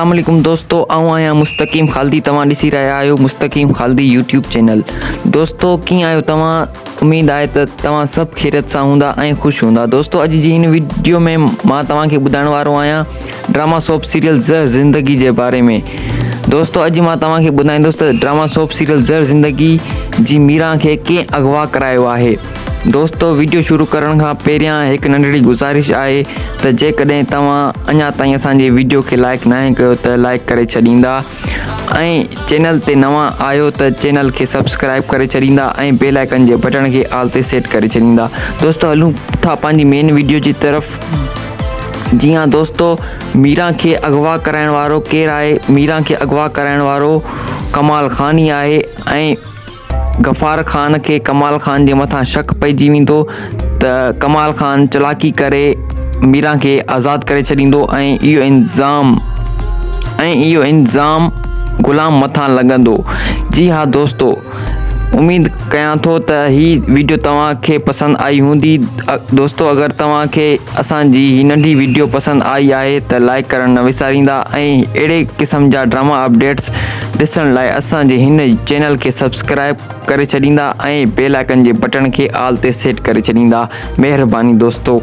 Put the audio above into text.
السلام عليڪم دوستو آئون آهيان مستقيم خالدي توهان ڏسي رهيا آهيو مستقيم خالدي يوٽيوب چينل دوستو ڪيئن آهيو توهان اميد آهي ته توهان سڀ خيريت سان هوندا ۽ خوش هوندا دوستو اڄ جي هن ويڊيو ۾ مان توهان کي ٻڌائڻ وارو آهيان ڊراما سوپ سيريل زهر زندگي جي باري ۾ دوستو اڄ مان توهان کي ٻڌائيندس ته ڊراما سوپ سيريل زهر زندگي جي ميران کي ڪنهن اغوا ڪرايو آهي دوستو ويڊيو شروع ڪرڻ کان پهريان هڪ ننڍڙي گذارش آهي ته جيڪڏهن توهان اڃا تائين اسان جي ويڊيو کي لائڪ ناهي ڪيو ته لائڪ ڪري ڇڏيندا ۽ چينل تي نوان آهيو ته چينل کي سبسڪرائب ڪري ڇڏيندا ۽ بيل آئيڪن جي بٽڻ کي آل تي سيٽ ڪري ڇڏيندا دوستو هلون ٿا پنهنجي مين ويڊيو جي طرف جي ها دوستو ميران کي اغوا ڪرائڻ وارو ڪير آهي ميران کي اغوا ڪرائڻ وارو ڪمال خان ئي آهي ۽ غفار خان کي ڪمال خان جي مٿان شڪ پئجي ويندو ته ڪمال خان چلاڪي ڪري ميران کي آزاد ڪري ڇڏيندو ۽ اهو انتظام ۽ اهو انتظام غلام مٿان لڳندو جي ها دوستو اميد ڪيان ٿو ته هي ويڊيو توهان کي پسند آئي هوندي دوستو اگر توهان کي اسان جي هي ننڍي ويڊيو پسند آئي آهي ته لائڪ ڪرڻ نه وساريندا ۽ اهڙي قسم جا ڊراما اپڊيٽس ڏسڻ لاء اسان جي هن چينل کي سبسڪرائب ڪري ڇڏيندا ۽ بيل آئيڪن جي بٽڻ کي آل تي سيٽ ڪري ڇڏيندا مهرباني دوستو.